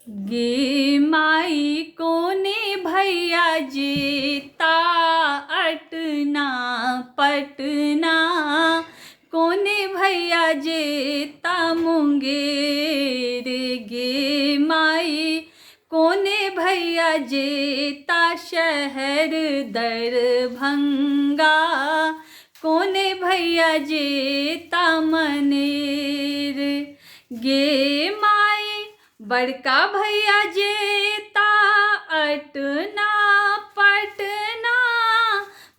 गे माई कोने भैया जेता अटना पटना, कोने भैया जेता मुंगेर। गे माई कोने भैया जेता शहर दरभंगा, कोने भैया जेता मनेर। गे माई बड़का भैया जेता अटना पटना,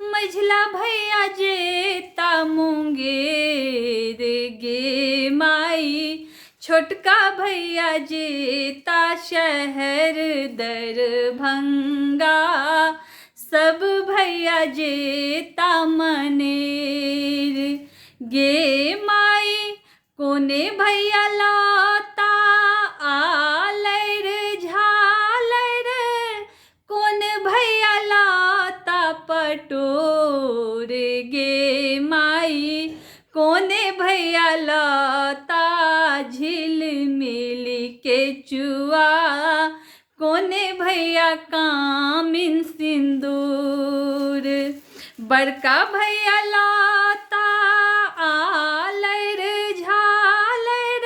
मझला भैया जेता मुंगेर। गे माई छोटका भैया जेता शहर दरभंगा, सब भैया जेता मनेर। गे माई कोने भैया लता आलर झालर, कोन भैया लता पटोर। गे माई कोने भैया लता झिलमिल के चुआ, कोने भैया कामिन सिंदूर। बड़का भैया लता आलर झालर,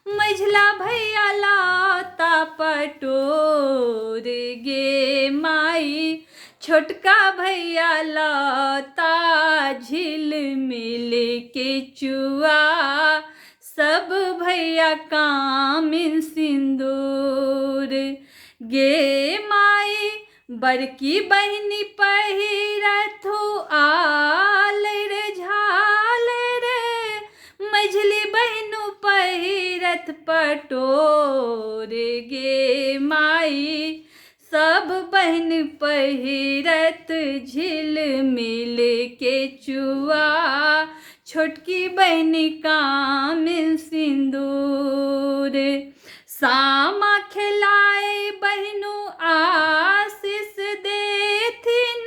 मझला भैया लता पटोर। गे माई छोटका भैया लता झिलमिल के चुआ, सब भैया कामिन सिंदूर। गे माई बड़की बहिनी पहिरथु आलर झालर, मझली बहिनु पहिरथ पटोर। गे माई सब बहन पहिरत झिलमिल के चुआ, छोटकी बहन कामिन सिंदूर। सामा खिलाए बहनु आशीष देथिन,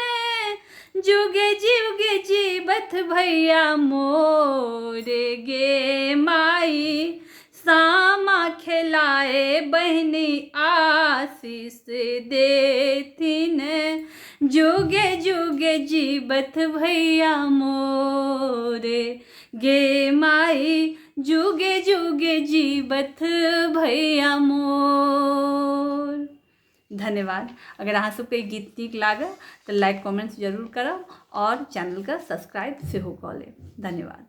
जुगे जुगे जीवत भैया मोर। गे माई सामा खिलाए बहनी आशीष देथिन, जुगे जुगे जीवत भैया मोर। गे माई जुगे जुगे जीवत भैया मोर। धन्यवाद। अगर अहाँ सबके गीत नीक लागल तऽ लाइक कमेंट्स जरूर करब और चैनलके सब्सक्राइब सेहो कऽ लेब। धन्यवाद।